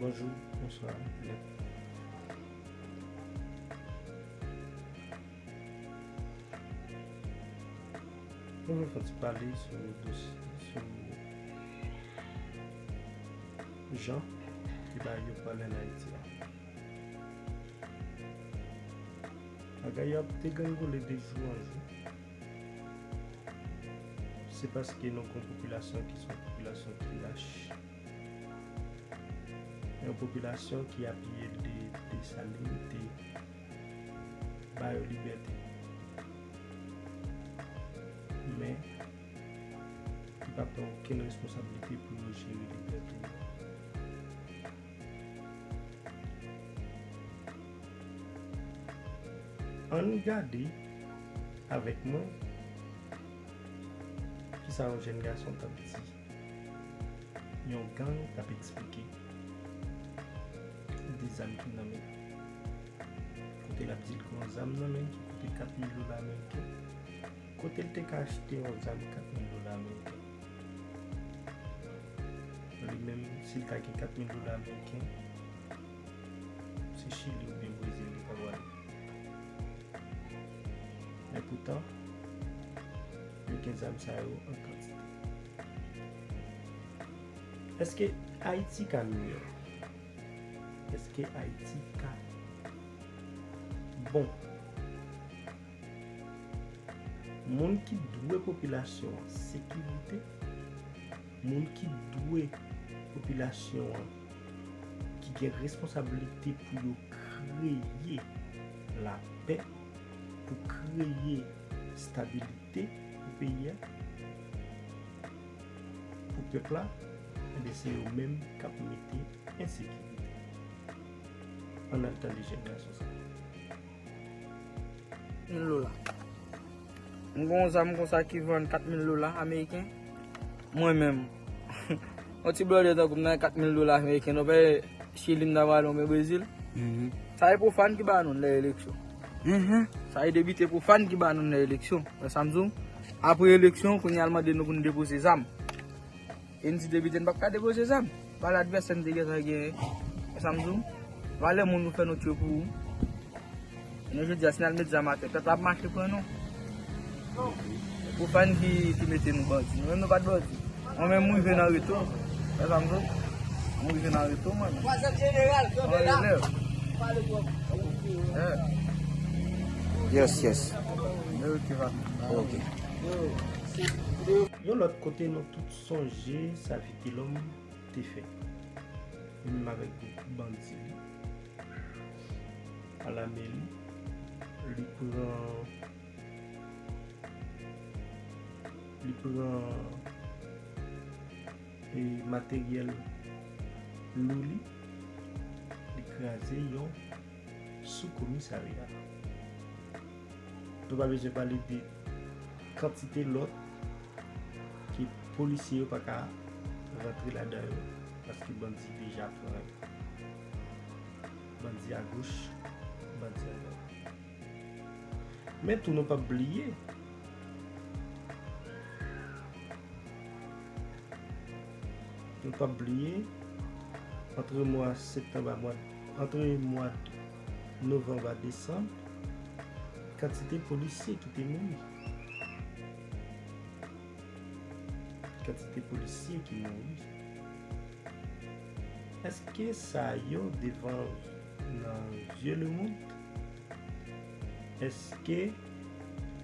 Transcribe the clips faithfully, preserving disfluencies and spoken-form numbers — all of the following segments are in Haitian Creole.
Bonjou, bonswa. Nou vle fè ti pale sou dosye, sou jan ki bagay yo pral ann Ayiti a. Bagay yo ap degrengole de jou an jou. Se paske nou gen yon popilasyon ki se yon popilasyon ki lach. Yon popilasyon ki apiye de, de Desalin te ba yo libète. Men, ki pa pran okenn responsablite pou yo jere libète yo. Ann gade avèk mwen kisa yon jèn gason t ap di. Yon gang t ap eksplike de zam ki nan men l. Kote l ap di l gen yon zam nan men l ki koute kat mil dola ameriken. Kote l te ka achte yon zam kat mil dola ameriken? Li menm, si l ta gen kat mil dola ameriken, se Chili oubyen Brezil li ta pral. Men poutan, yo gen zam sa yo an kantite. Èske Ayiti ka miyò? Èske Ayiti ka bon? Moun ki dwe popilasyon an sekirite, moun ki dwe popilasyon an, ki gen responsablite pou yo kreye lapè, pou kreye stabilite pou peyi a, pou pèp la, enben se yo menm k ap mete ensekirite. Ann al tande jèn gason sa. Mil dola. M gen yon zam konsa ki vann kat mil dola ameriken. Mwen menm, yon ti blòdè tankou m nan kat mil dola ameriken, non, pa Chili m ta prale oubyen Brezil. Sa e pwofàn ki ba nou lè eleksyon. Sa e depite pwofàn ki ba nou lè eleksyon. Wè sa m di w? Apre eleksyon, kounye a l mande nou pou n depoze zam. E n di depite n p ap ka depoze zam. Valè advèsè n te gentan genyen. Wè sa m di w? Valè moun nou fè nou tiye pou ou. Jounen jodi a, si n al met zam atè, pèp la ap mache pran nou. Pwofàn ki, ki mete nou bandi. Nou menm nou pa t bandi. Mwen menm, m rive nan reto. Wè sa m di w? M rive nan reto, mwen menm. Mwen relèv. Yes, yes. Ok. Yon lòt kote, nou tout sonje sa Vitelhomme te fè. Li menm avèk gwoup bandi li, al ame li, li pran, li pran, e, materyèl lou li, li kraze yon sou komisarya. Nou pa bezwen pale de kantite lòt ke polisye yo pa ka rantre ladan yo, paske bandi deja pran yo. Bandi agoch, bandi adwat. Men tou, nou p ap bliye, nou p ap bliye, antre mwa septanm a mwa, antre mwa novanm a desanm, kantite polisye ki te mouri. Kantite polisye ki mouri. Èske sa yo devan nan zye lemonn? Èske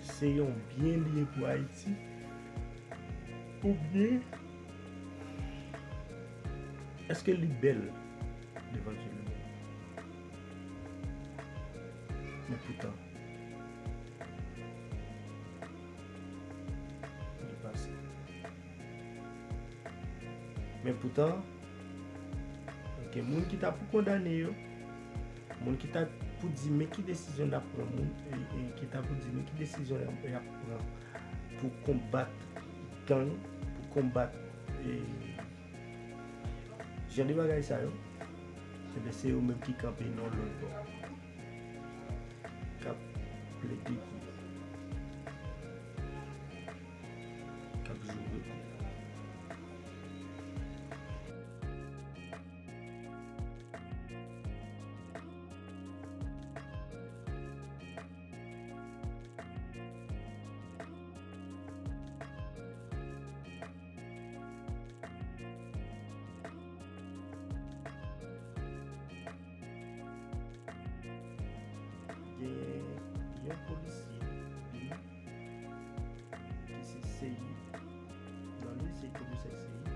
se yon byen li ye pou Ayiti? Oubyen, èske li bèl devan zye lemonn? Men poutan, li pase. Men poutan, gen moun ki ta pou kondane yo, moun ki ta pou di men ki desizyon n ap pran, moun, e, e, ki ta pou di men ki desizyon y ap, y ap pran pou konbat gang, pou konbat, e, jan de bagay sa yo, ebyen, se yo menm ki kanpe nan lòt bò, k ap plede pou yo, k ap joure pou yo. Yon polisye vini, ki se Seyid, non li se komisè Seyid,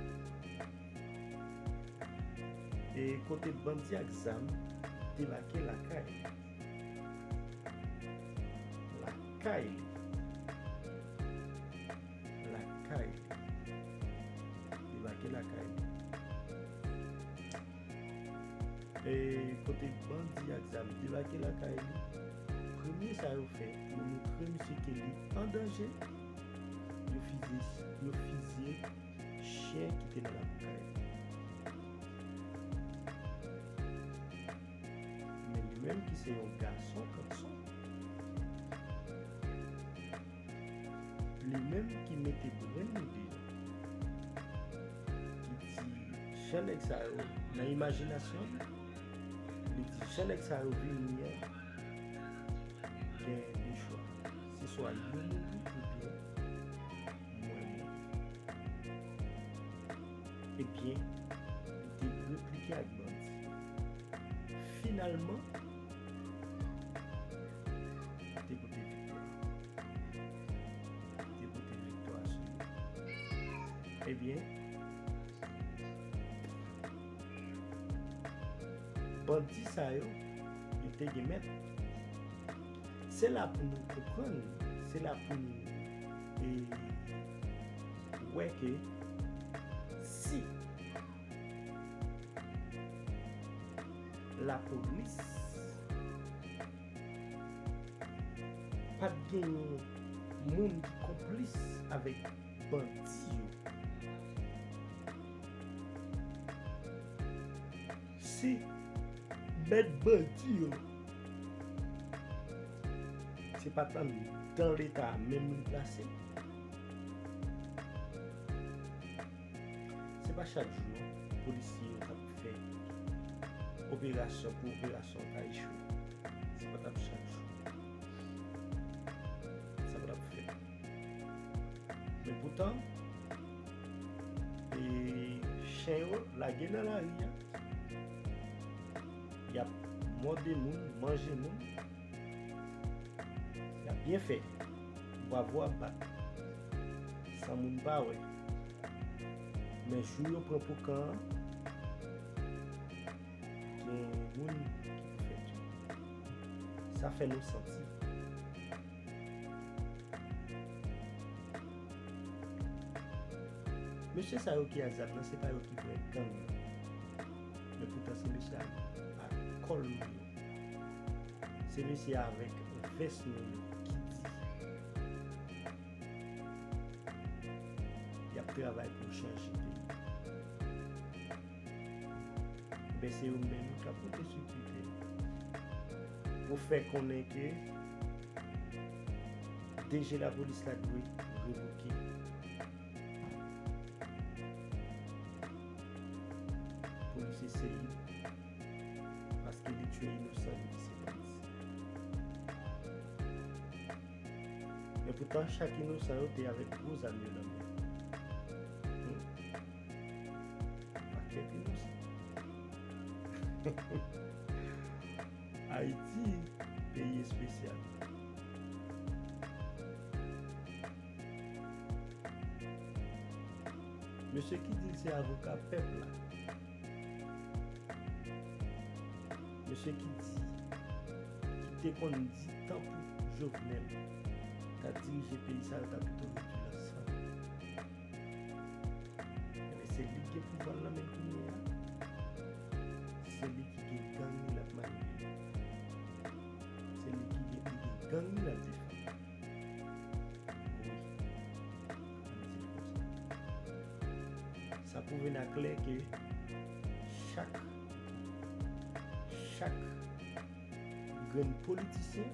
e kote bandi ak zam debake lakay li. Lakay li. Lakay li. Debake lakay li. E kote bandi ak zam debake lakay li, premye sa yo fè pou yo montre misye ke li an danje, yo fizye, yo fizye chen ki te nan lakou kay li. Men li menm ki se yon gason kanson, li menm ki mete brenn li deyò, ki di jan nèg sa yo, nan imajinasyon li, li di jan nèg sa yo vini an, gen de chwa. Se swa yo mouri oubyen mwen mouri. Ebyen, li te replike ak bandi. Finalman, li te pote viktwa. Li te pote viktwa sou yo. Ebyen, bandi sa yo, yo te gen mèt. Se la pou nou konprann, se la pou nou, e, wè ke si lapolis pa t genyen moun ki konplis avèk bandi yo, si mèt bandi yo, se pa t anndan Leta a menm li plase. Se pa chak jou non, polisye yo t ap fè operasyon pou operasyon an ta echwe. Se pa t ap chak jou. Sa pa t ap fèt. Men poutan, e, chen yo lage nan lari a, y ap mòde moun, manje moun. Y ap byen fè. Bwavo ap bat. San moun pa wè. Men jou yo pran pou kan an, gen moun ki pou fè tou. Sa fè nou santi. Mesye sa yo ki ak zam nan, se pa yo ki vrè gang nan. Men poutan se mesye a ak kòl nou yo. Se mesye avèk vès nou yo ki di y ap travay pou chanje peyi. Ebyen, se yo menm k ap monte sou Twitter pou fè konnen ke D G lapolis la dwe revoke. Polisye Seyid, paske li tiye inosan, li di se bandi. Men poutan, chak inosan yo te avèk gwo zam yo nan men. Hmm. Pakèt inosan. Ayiti, peyi espesyal. Mesye ki di l se avoka pèp la. Mesye ki di, ki te konn di tanpou Jovenel ta dirije peyi sa yo, ta pito redui l an san. Ebyen, se li ki gen pouvwa l nan men l kounye a. Se li ki gen gang li l ap manipile. Se li ki gen, li gen gang li l ap defann. Wi. Ann di l konsa. Sa pwouve n aklè ke chak, chak grenn politisyen,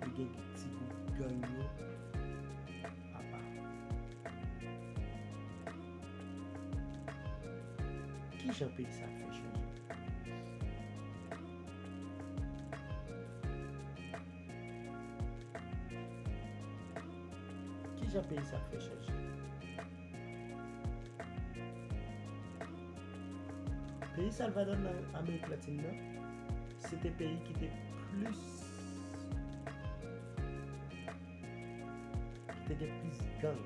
yo gen ti gwoup gang yo apa. Kijan peyi sa ap fè chanje? Kijan peyi sa ap fè chanje? Peyi Salvadò nan Amerik Latin nan, se te peyi ki te plis Te gen plis gang.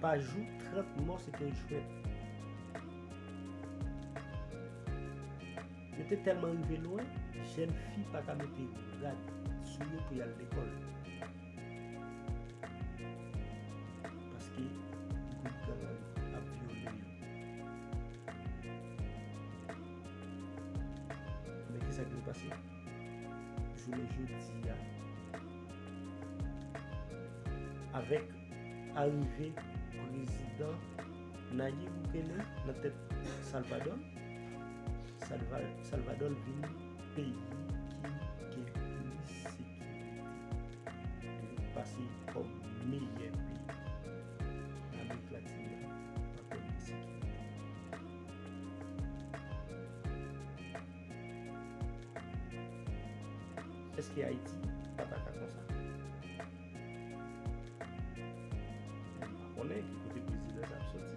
Pa jou, trant mò se te yon jwèt. Yo te tèlman rive lwen, jèn fi pa ka mete rad sou yo pou y al lekòl. Paske gwoup gang ap vyole yo. Men kisa k vin pase? Jounen jodi a, avèk arive prezidan Nayib Bukele nan tèt Salvador, Salva- Salvador vin peyi ki gen plis sekirite. Li vin pase kòm meyè peyi nan Amerik Latin nan an tèm de sekirite. Èske Ayiti pa ta ka konsa? M pa konnen ki kote prezidan sa ap soti.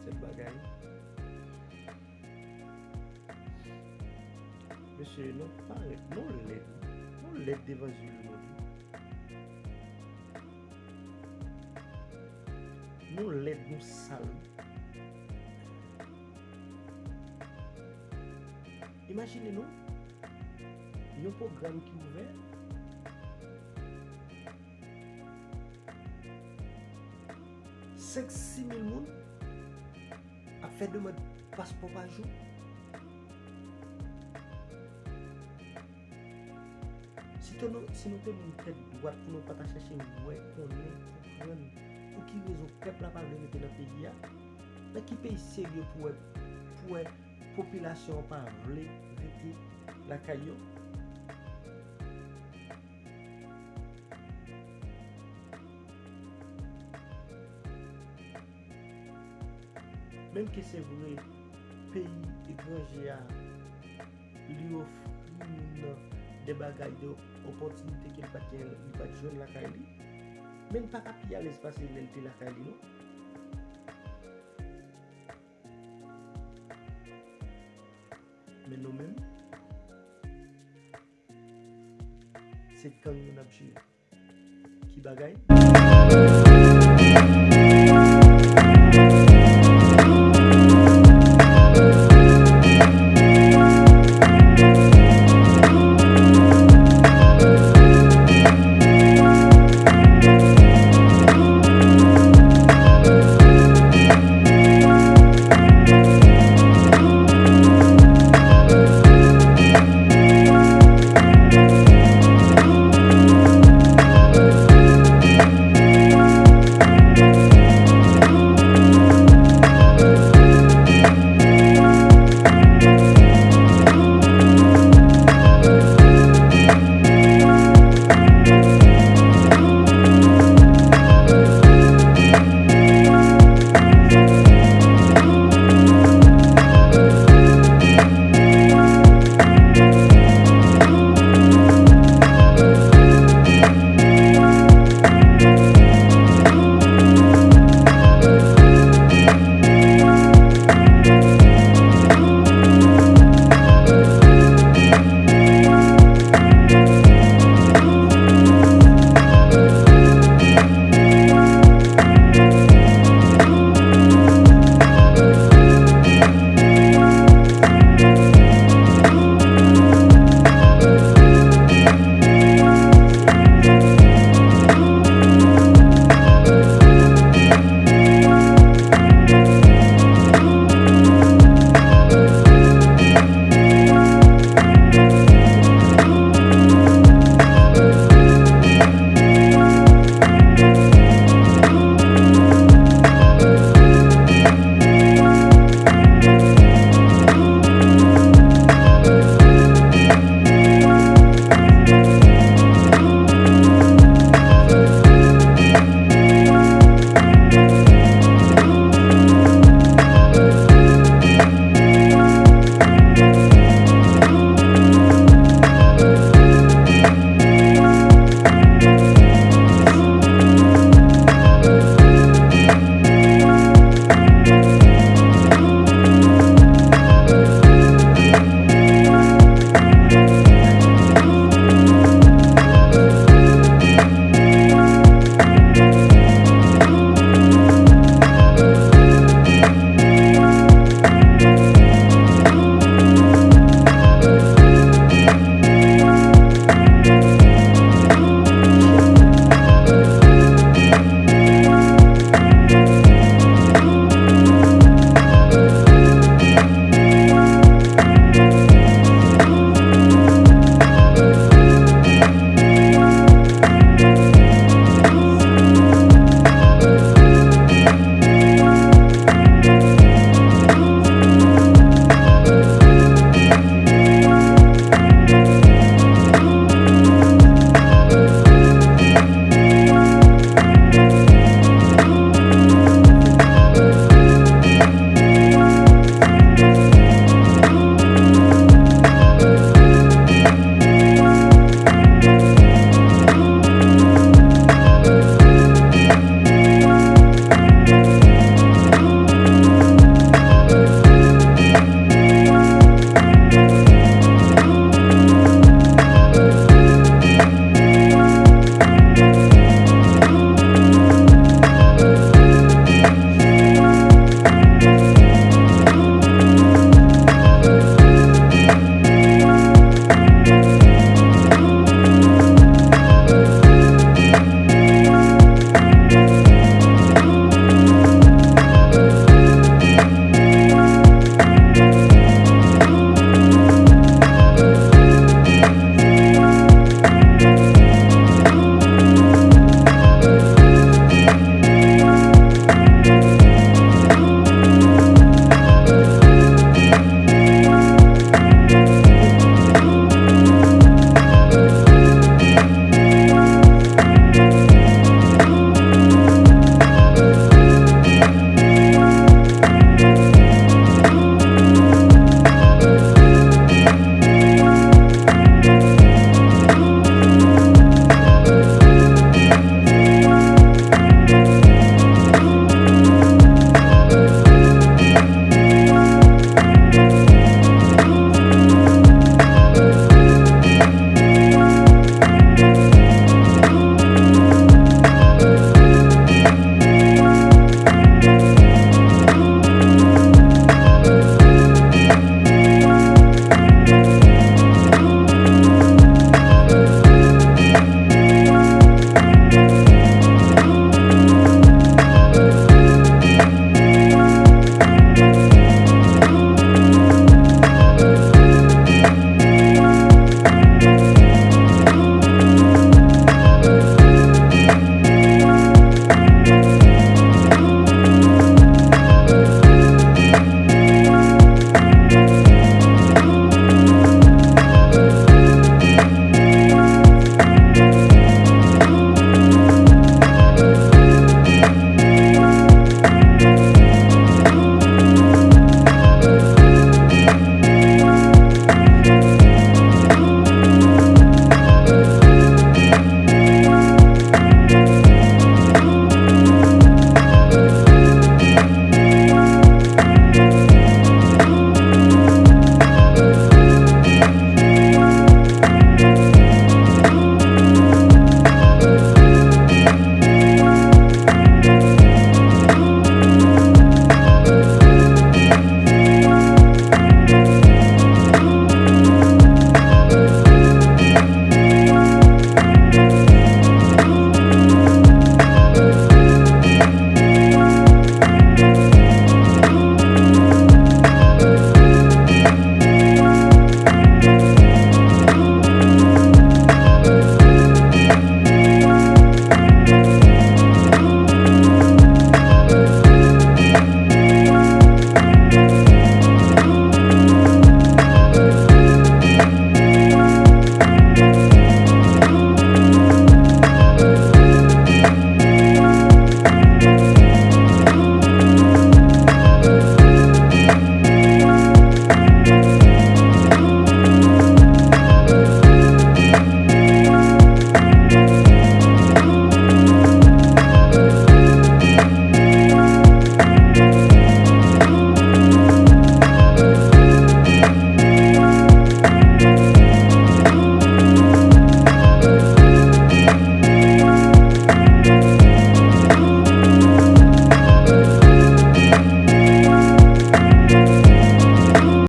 Sèl bagay, mesye, nou parèt, nou lèd, nou lèd devan zye lemonn. Nou lèd, nou sal. Imajine nou, yon pwogram ki ouvè, senk, sis mil moun ap fè demann paspò pa jou. Si te nou, si nou te moun tèt dwat pou nou pa ta chèche wè, konnen, konprann pou ki rezon pèp la pa vle rete nan peyi a, nan ki peyi serye pou wè, pou wè popilasyon an pa vle rete lakay yo? Menm ke se vre, peyi etranje a, li ofri moun nan de bagay, de opòtinite ke li pa t gen, li pa t jwenn lakay li, men li pa ka pi alèz pase lè l te lakay li, non. Men nou menm, se gang nou n ap jere. Ki bagay?